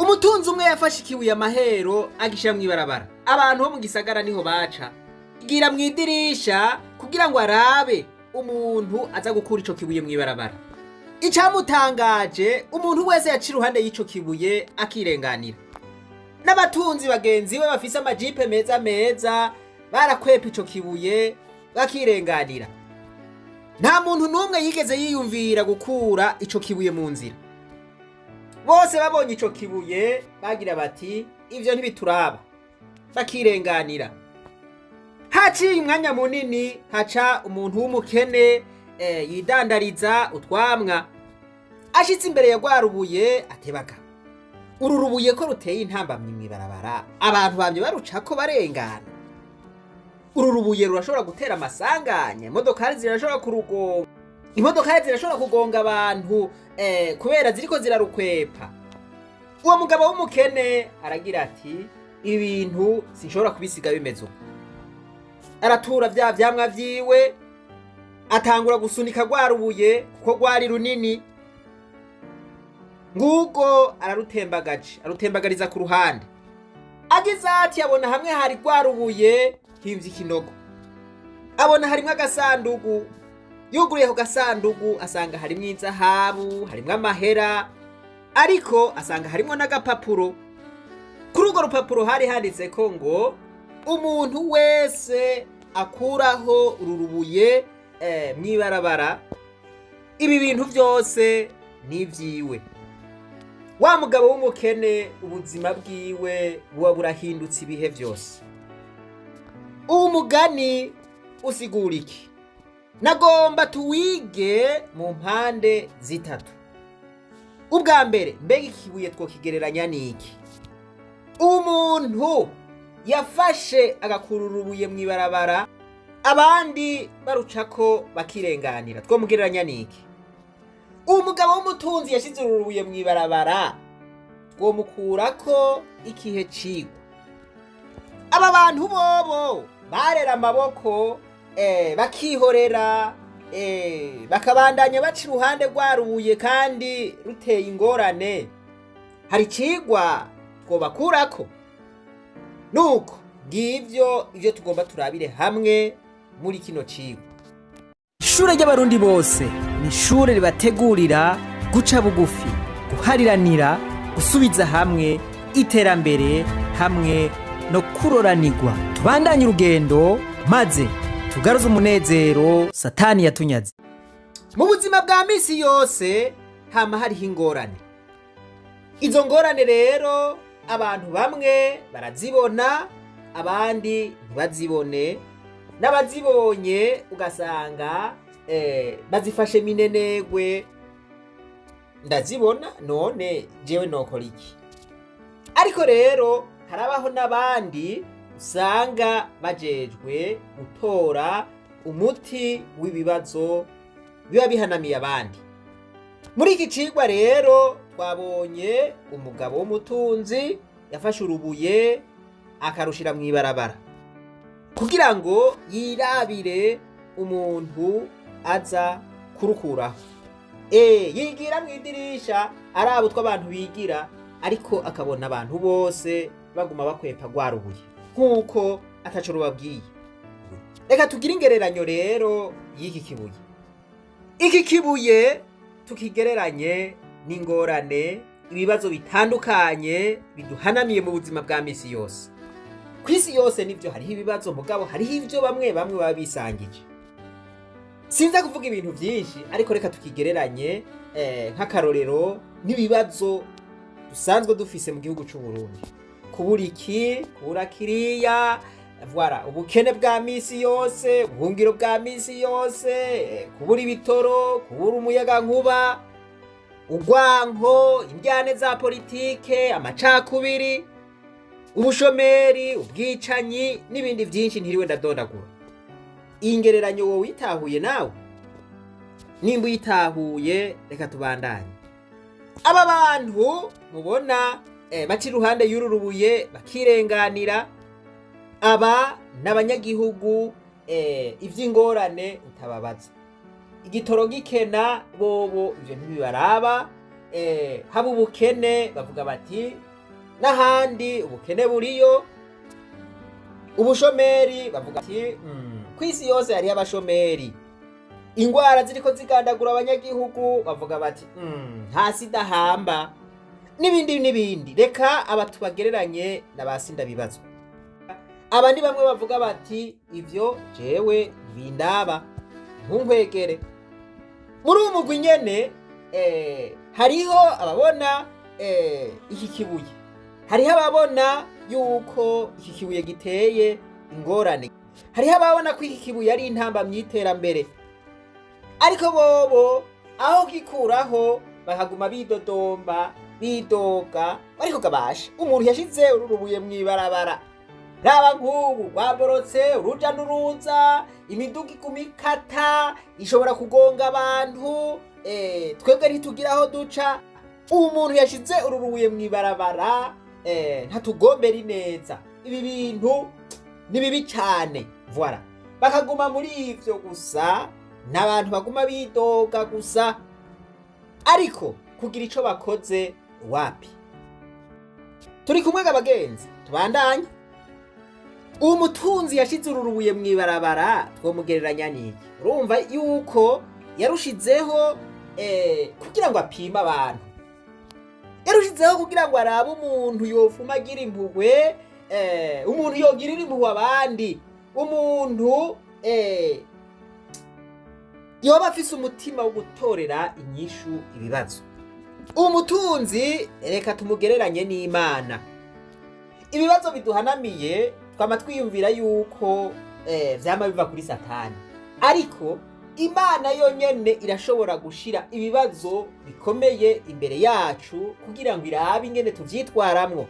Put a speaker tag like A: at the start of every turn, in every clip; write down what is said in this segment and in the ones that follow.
A: Umutunzi umwe yafashe ikibuye amahero agishyira mu ibarabara. Abantu bo mu gisagara niho baca gira mu idirisha kugira ngo arabe umuntu aza gukura ico kibuye mu ibarabara. Icamutangaje, umuntu wese yaca iruhande y'ico kibuye akirenganira. N'abatunzi bagenzi we bafise amajipe meza meza barakwepa ico kibuye bakirenganira. Nta muntu n'umwe yigeze yiyumvira gukura ico kibuye mu nzira. Bose babonye ico kibuye bagira bati: "Ivyo ntibituraba", bakirenganira. Haciye umwanya munini haca umuntu w'umukene yidandariza utwamwa. Ashitse imbere ya rwa rubuye atebaga: "Uru rubuye ko ruteye intambamyi mw'ibarabara, abantu bamye barucako barengana. Uru rubuye rurashobora gutera amasanganya, imodokari zirashobora kurugonga, imodokari zirashobora kugonga abantu kubera ziriko zirarukwepa." Uwo mugabo w'umukene aragira ati: "Ibintu sinshobora kubisiga bimeze uko." Aratura vya vyamwa vyiwe, atangura gusunika rwa rubuye kuko rwari runini. Ngugo ararutembagaje, arutembagariza ku ruhande. Agize ati abona hamwe hari rwa rubuye himvye ikinogo, abona harimwo agasandugu. Yuguruye ako gasandugu asanga harimwo inzahabu, harimwo amahera, ariko asanga harimwo n'agapapuro. Kuri urwo rupapuro hari handitseko ngo: "Umuntu wese akuraho uru rubuye mw'ibarabara, ibi bintu byose ni ibyiwe." Wa mugabo w'umukene ubuzima bwiwe buba burahindutse ibihe byose. Uwo mugani usigura iki? Nagomba tuwige mu mpande zitatu. Ubwa mbere, mbega ikibuye twokigereranya n'iki? Umuntu yafashe agakurura urubuye mu ibarabara, abandi barucako bakirenganira, twomugereranya n'iki? Umugabo w'umutunzi yashize urubuye mu ibarabara, twomukurako ikihe cigwa? Aba bantu bobo barera amaboko bakihorera, bakabandanya baca iruhande rwarubuye kandi ruteye ingorane, hari icigwa twobakurako? Nuko ngivyo ivyo tugomba turabire hamwe muri kino cigwa. Ishure ry'Abarundi bose ni ishure ribategurira guca bugufi, guhariranira, gusubiza hamwe, iterambere hamwe no kuroranirwa. Tubandanye urugendo maze tugaruze umunezero Satani yatunyaze. Mu buzima bwa misi yose hama hariho ingorane. Izo ngorane rero abantu bamwe barazibona, abandi ntibazibone, n'abazibonye ugasanga bazifashe minenegwe: "Ndazibona, none jewe nokora iki?" Ariko rero harabaho n'abandi usanga bajejwe gutora umuti w'ibibazo biba bihanamiye abandi. Muri iki cigwa rero twabonye umugabo w'umutunzi yafashe urubuye akarushira mu ibarabara kugira ngo yirabire umuntu aza kurukuraho. Yigira mu idirisha araba utwo abantu bigira, ariko akabona abantu bose baguma bakwepa rwa rubuye nk'uko ataco rubabwiye. Reka tugire ingereranyo rero y'iki kibuye. Iki kibuye tukigereranye n'ingorane, ibibazo bitandukanye biduhanamiye mu buzima bwa misi yose. Ku isi yose nivyo hariho ibibazo, mugabo hariho ivyo bamwe bamwe baba bisangije. Sinza kuvuga ibintu byinshi, ariko reka tukigereranye nk'akarorero n'ibibazo dusanzwe dufise mu gihugu c'u Burundi: kubura iki, kubura kiriya, voilà, ubukene bwa misi yose, ubuhungiro bwa misi yose, kubura ibitoro, kubura umuyagankuba, urwanko, indyane za politike, amacakubiri, ubushomeri, ubwicanyi n'ibindi byinshi ntiriwe ndadondagura. Iyi ngereranyo wowe witahuye nawe? Nimba uyitahuye, reka tubandanye. Aba bantu mubona baca iruhande y'uru rubuye bakirenganira, aba n'abanyagihugu ivy'ingorane utababaza. Igitoro gikena, bobo ivyo ntibibaraba. Haba ubukene, bavuga bati N'ahandi ubukene buriyo, ubushomeri, bavuga ati ku isi yose hariho abashomeri. Ingwara ziriko zigandagura abanyagihugu, bavuga bati hasi idahamba, n'ibindi n'ibindi. Reka aba tubagereranye na ba sindabibazwa. Aba ni bamwe bavuga bati ivyo jewe ntibindaba, ntunkwegere. Muri uwo mugwi nyene hariho ababona iki kibuye, hariho ababona yuko iki kibuye giteye ingorane, hariho ababona ko iki kibuye ari intambamyi y'iterambere, ariko bobo aho gikuraho bakaguma bidodomba, bidoga, bariko gabasha umuntu yashize uru rubuye mw'ibarabara. Raba nk'ubu rwaborotse, uruja n'uruza, imiduga iguma ikata, ishobora kugonga abantu, twebwe ntitugira aho duca. Uwo muntu yashize uru rubuye mw'ibarabara ntatugombera ineza, ibi bintu ni bibi cyane. Voilà, bakaguma muri ivyo gusa, n'abantu baguma bidoga gusa, ariko kugira ico bakoze wapi. Turi kumwe abagenzi, tubandanye. Uwo mutunzi yashize uru rubuye mw'ibarabara twomugereranya n'iki? Urumva yuko yarushizeho kugira ngo apime abantu, yarushizeho kugira ngo arabe umuntu yofuma agira impuhwe, umuntu yogirira impuhwe abandi, umuntu yoba afise umutima wo gutorera inyishu ibibazo. Uwo mutunzi reka tumugereranye n'Imana. Ibibazo biduhanamiye twama twiyumvira yuko vyama biva kuri Satani, ariko Imana yonyene irashobora gushira ibibazo bikomeye imbere yacu kugira ngo irabe ingene tuvyitwaramwo.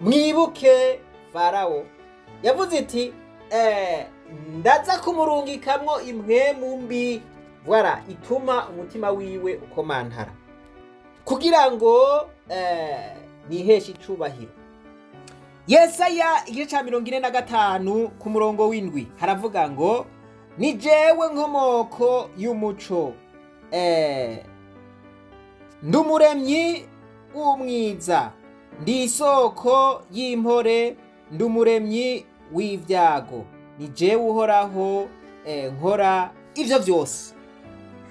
A: Mwibuke Farawo yavuze iti ndaza kumurungikamwo impwemu mbi, voilà, ituma umutima wiwe ukomantara kugira ngo niheshe icubahiro. Yesaya igice ca 45 ku murongo w'7 haravuga ngo ni jewe nkomoko y'umuco, ndumuremyi w'umwiza, ndi isoko y'impore, ndumuremyi w'ivyago, ni jewe Uhoraho nkora ivyo vyose.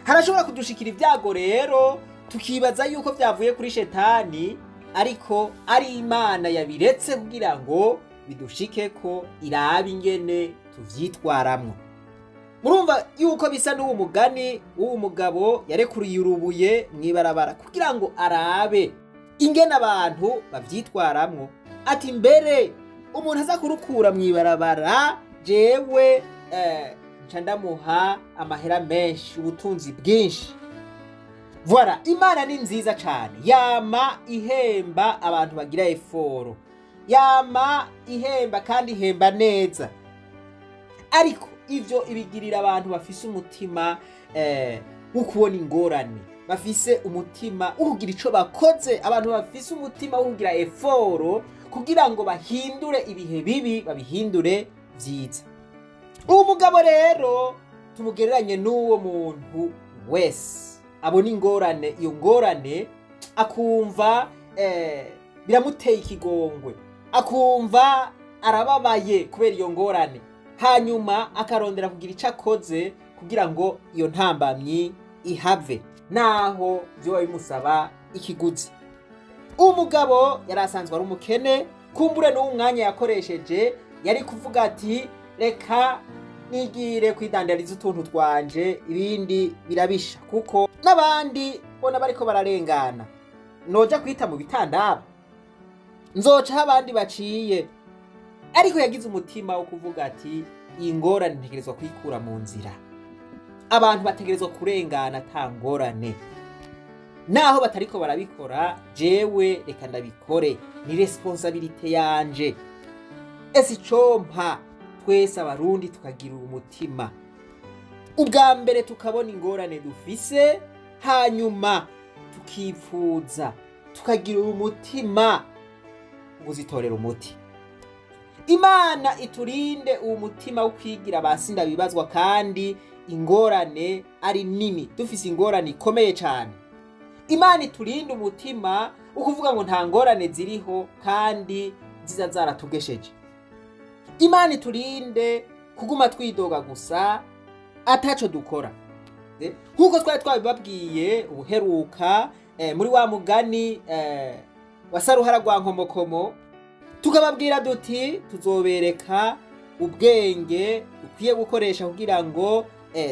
A: Harashobora kudushikira ibyago rero tukibaza yuko vyavuye kuri Shetani, ariko ari Imana yabiretse kugira ngo bidushike ko irabe ingene tuvyitwaramwo. Murumva yuko bisa n'uwo mugani w'uwo mugabo yarekuriye urubuye mw'ibarabara kugira ngo arabe ingene abantu bavyitwaramwo, ati mbere umuntu aza kurukura mw'ibarabara jewe nca ndamuha amahera menshi, ubutunzi bwinshi. Voilà, Imana ni nziza cyane, yama ihemba abantu bagira effort, yama ihemba kandi ihemba neza, ariko ivyo ibigirira abantu bafise umutima wo kubona ingorane, bafise umutima wo kugira ico bakoze, abantu bafise umutima wo kugira effort kugira ngo bahindure ibihe bibi babihindure vyiza. Uwo mugabo rero tumugereranye n'uwo muntu wese abona ingorane, iyo ngorane akumva biramuteye ikigongwe, akumva arababaye kubera iyo ngorane, hanyuma akarondera kugira icyo akoze kugira ngo iyo ntambamyi ihave, naho vyoba bimusaba ikiguzi. Umugabo yari asanzwe ari umukene, kumbure n'uwo mwanya yakoresheje yari kuvuga ati reka nigire kwidandariza utuntu twanje, ibindi birabisha kuko n'abandi bona bariko bararengana, noja kwita mu bitandaba nzoca aho abandi baciye. Ariko yagize umutima wo kuvuga ati iyi ngorane ntegerezwa kuyikura mu nzira, abantu bategerezwa kurengana ata ngorane, naho batariko barabikora jewe reka ndabikore, ni responsabilité yanje. Ese icompa twese Abarundi tukagira umutima, ubwa mbere tukabona ingorane dufise, hanyuma tukipfuza tukagira umutima uzitorera umuti. Imana iturinde uwo mutima wo kwigira ba sindabibazwa kandi ingorane ari nini, dufise ingorane ikomeye cyane. Imana iturinde umutima Ukuvuga ngo nta ngorane ziriho kandi ziza zaratugesheje. Imana iturinde kuguma twidoga gusa ataco dukora. Nk'uko twari twabibabwiye ubuheruka, muri wa mugani wa Saruhara rwa Nkomokomo, tukababwira duti tuzobereka ubwenge dukwiye gukoresha kugira ngo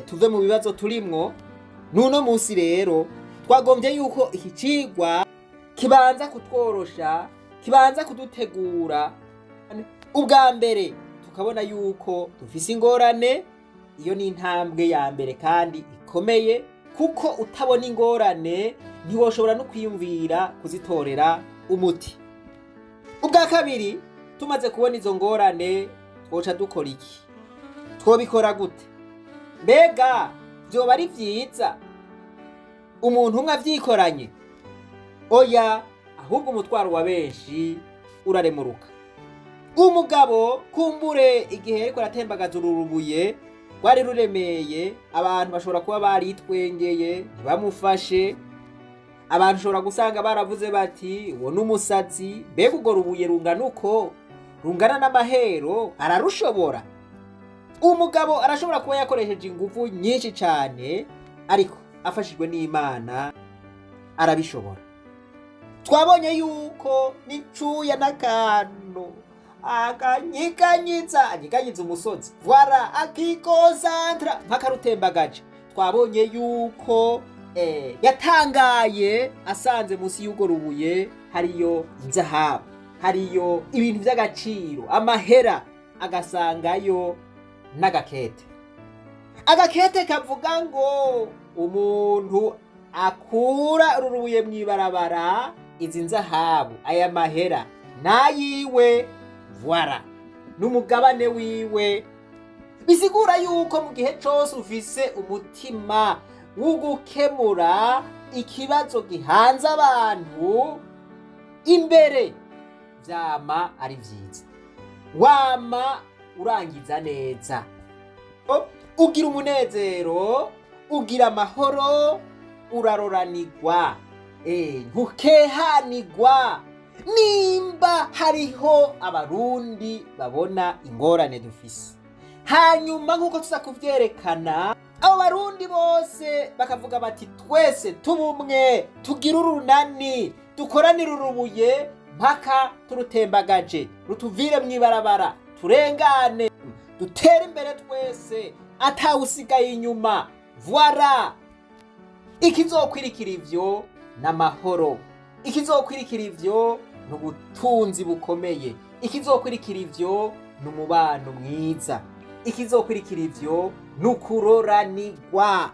A: tuve mu bibazo turimwo. N'uno munsi rero twagombye yuko iki cigwa kibanza kutworosha, kibanza kudutegura. Ubwa mbere tukabona yuko dufise ingorane. Iyo ni intambwe ya mbere kandi ikomeye, kuko utabona ingorane ntiwoshobora no kwiyumvira kuzitorera umuti. Ubwa kabiri, tumaze kubona izo ngorane, twoca dukora iki? Twobikora gute? Mbega vyoba ari vyiza umuntu umwe avyikoranye? Oya, ahubwo umutwaro wa benshi uraremuruka. Umugabo kumbure igihe yariko aratembagaza uru rubuye rwari ruremeye, abantu bashobora kuba baritwengeye ntibamufashe. Abantu ushobora gusanga baravuze bati: "Uwo n'umusazi, mbega urwo rubuye rungana uko, rungana n'amahero, ararushobora?" Umugabo arashobora kuba yakoresheje ingufu nyinshi cyane, ariko afashijwe n'Imana arabishobora. Twabonye yuko n'icuya n'akantu akanyiganyiza, anyiganyiza umusozi, voilà, akikosantra mpaka. Twabonye yuko yatangaye asanze munsi y'urwo rubuye hariyo inzahabu, hariyo ibintu by'agaciro, amahera, agasangayo n'agakete. Agakete kavuga ngo umuntu akura uru rubuye mw'ibarabara, izi nzahabu, aya mahera nayiwe, voilà, n'umugabane wiwe. Bisigura yuko mu gihe cose ufise umutima wo gukemura ikibazo gihanze abantu imbere, vyama ari vyiza, wama urangiza neza, ugira umunezero, ugira amahoro, uraroranirwa, ntukehanirwa. Nimba hariho Abarundi babona ingorane dufise, hanyuma nk'uko tuza kuvyerekana, abo Barundi bose bakavuga bati: "Twese tubumwe, tugire urunani, dukoranire urubuye mpaka turutembagaje, rutuvire mw'ibarabara, turengane, dutere imbere twese atawusigaye inyuma." Voilà, ikizokwirikira ivyo n'amahoro, ikizokwirikira ivyo ni ubutunzi bukomeye, ikizokwirikira ivyo ni umubano mwiza, ikizokwirikira ivyo ni ukuroranirwa.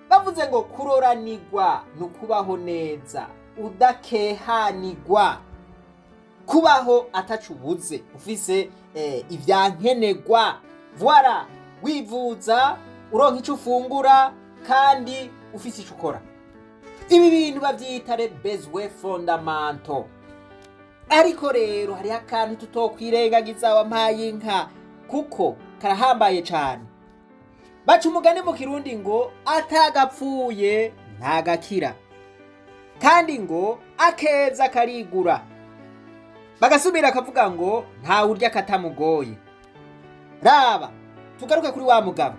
A: Bavuze ngo kuroranirwa ni ukubaho neza udakehanirwa, kubaho ataco ubuze, ufise ivyankenerwa, voilà, wivuza, uronka ico ufungura kandi ufise ico ukora. Ibi bintu bavyita les besoins fondamentaux. Ariko rero hariho akantu tutokwirengagiza, wampaye inka, kuko karahambaye cane. Baca umugani mu Kirundi ngo atagapfuye ntagakira, kandi ngo akeza karigura. Bagasubira akavuga ngo ntawe urya katamugoye. Raba, tugaruke kuri wa mugabo.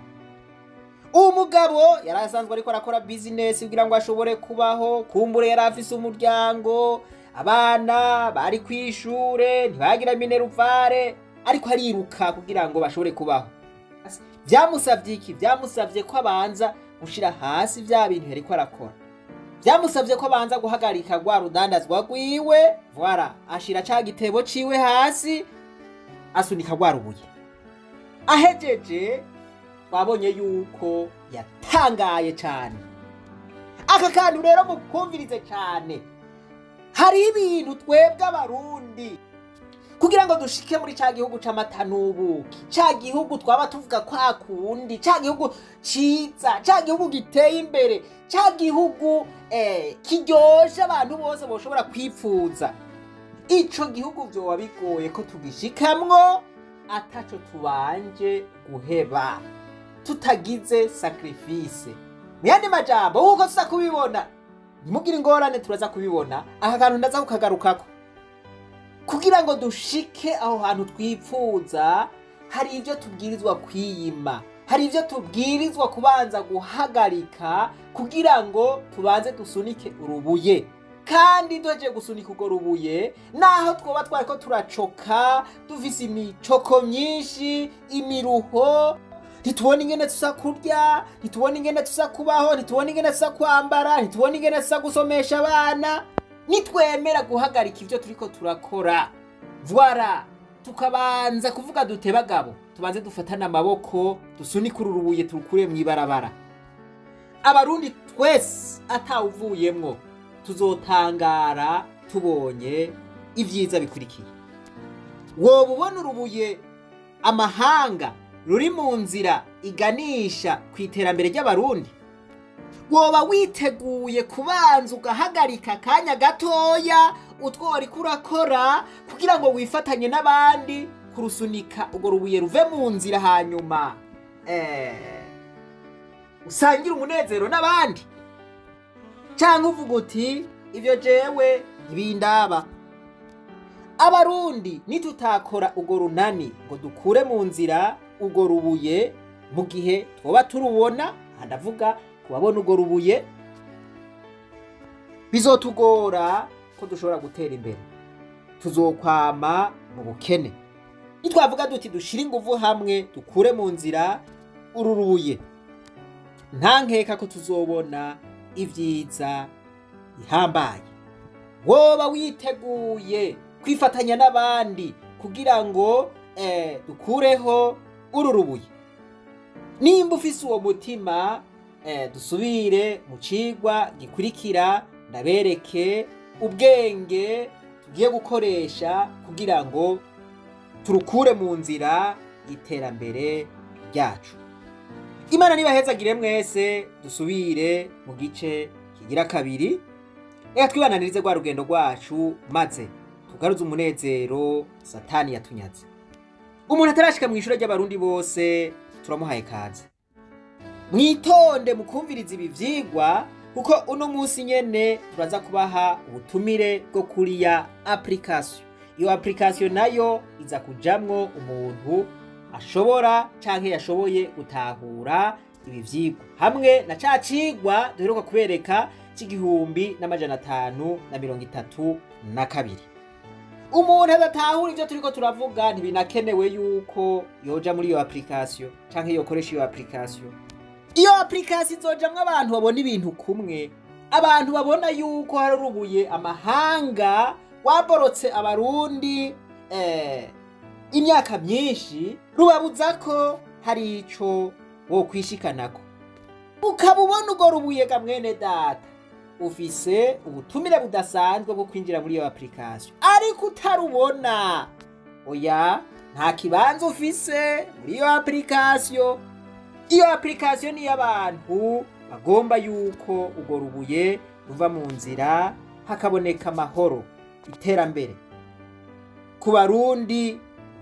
A: Uwo mugabo yari asanzwe ariko arakora bizinesi kugira ngo ashobore kubaho. Kumbure yari afise umuryango, abana bari kw'ishure ntibagira minerval, ariko ariruka kugira ngo bashobore kubaho. Vyamusavye iki? Vyamusavye ko abanza gushira hasi vya bintu yariko arakora, vyamusavye ko abanza guhagarika rwa rudandazwa rwiwe. Voilà, ashira ca gitebo ciwe hasi, asunika rwa rubuye. Ahejeje, twabonye yuko yatangaye cane. Aka kantu rero mukumvirize cane. Hari ibintu twebwe Abarundi, kugira ngo dushike muri ca gihugu c'amata n'ubuki, ca gihugu twaba tuvuga kwa kundi, ca gihugu ciza, ca gihugu giteye imbere, ca gihugu kiryoshe abantu bose boshobora kwipfuza, ico gihugu vyoba bigoye ko tugishikamwo ataco tubanje guheba, tutagize sacrifice. Mu yandi majambo, nk'uko tuza kubibona. Ntimugire ingorane, turaza kubibona. Aka kantu ndaza kukagarukako. Kugira ngo dushike aho hantu twipfuza, hari ibyo tubwirizwa kwiyima, hari ibyo tubwirizwa kubanza guhagarika kugira ngo tubanze dusunike urubuye. Kandi duhejeje gusunika urwo rubuye, naho twoba twariko turacoka, dufise imicoko myinshi, imiruho, ntitubona ingene tuza kurya, ntitubona ingene tuza kubaho, ntitubona ingene tuza kwambara, ntitubona ingene tuza gusomesha abana, nitwemera guhagarika ibyo turiko turakora, voilà, tukabanza kuvuga dute: "Bagabo, tubanze dufatane amaboko, dusunike uru rubuye, turukure mw'ibarabara," abarundi twese atawuvuyemwo tuzotangara tubonye ibyiza bikurikiye. Woba ubona urubuye amahanga ruri mu nzira iganisha ku iterambere ry'abarundi? Woba witeguye kubanza ugahagarika akanya gatoya utwo wariko urakora kugira ngo wifatanye n'abandi kurusunika urwo rubuye ruve mu nzira, hanyuma usangire umunezero n'abandi? Cyangwa uvuga uti: "Ibyo jewe ntibindaba"? Abarundi nitutakora urwo runani ngo dukure mu nzira urwo rubuye, mu gihe twoba turubona, aha ndavuga kubabona urwo rubuye, bizotugora ko dushobora gutera imbere, tuzokwama mu bukene. Nitwavuga duti: "Dushire inguvu hamwe, dukure mu nzira uru rubuye," nta nkeka ko tuzobona ibyiza bihambaye. Woba witeguye kwifatanya n'abandi kugira ngo dukureho uru rubuye? Nimba ufise uwo mutima, dusubire mu cigwa gikurikira, ndabereke ubwenge tugiye gukoresha kugira ngo turukure mu nzira y'iterambere ryacu. Imana nibahezagire mwese. Dusubire mu gice kigira kabiri. Reka twibananirize rwa rugendo rwacu, maze tugaruze umunezero Satani yatunyaze. Umuntu atarashika mu ishuri ry'abarundi bose, turamuhaye kaze. Mwitonde mukumviriza ibi vyigwa, kuko uno munsi nyene turaza kubaha ubutumire bwo kuri ya application. Iyo application nayo iza kujamwo umuntu ashobora canke yashoboye gutahura ibi vyigwa hamwe na ca cigwa duheruka kubereka c'1532. Umuntu adatahura ivyo turiko turavuga, ntibinakenewe yuko yoja muri iyo application canke yokoresha iyo application. Iyo application izojamwo abantu babona ibintu kumwe, abantu babona yuko hari urubuye amahanga waborotse abarundi imyaka myinshi, rubabuza ko hari ico wokwishikanako. Ukaba ubona urwo rubuye ga mwene data, ufise ubutumire budasanzwe bwo kwinjira muri iyo application. Ariko utarubona, oya, nta kibanza ufise muri iyo application. Iyo application ni iy'abantu bagomba yuko urwo rubuye ruva mu nzira, hakaboneka amahoro, iterambere ku barundi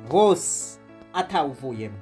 A: bose atawuvuyemo.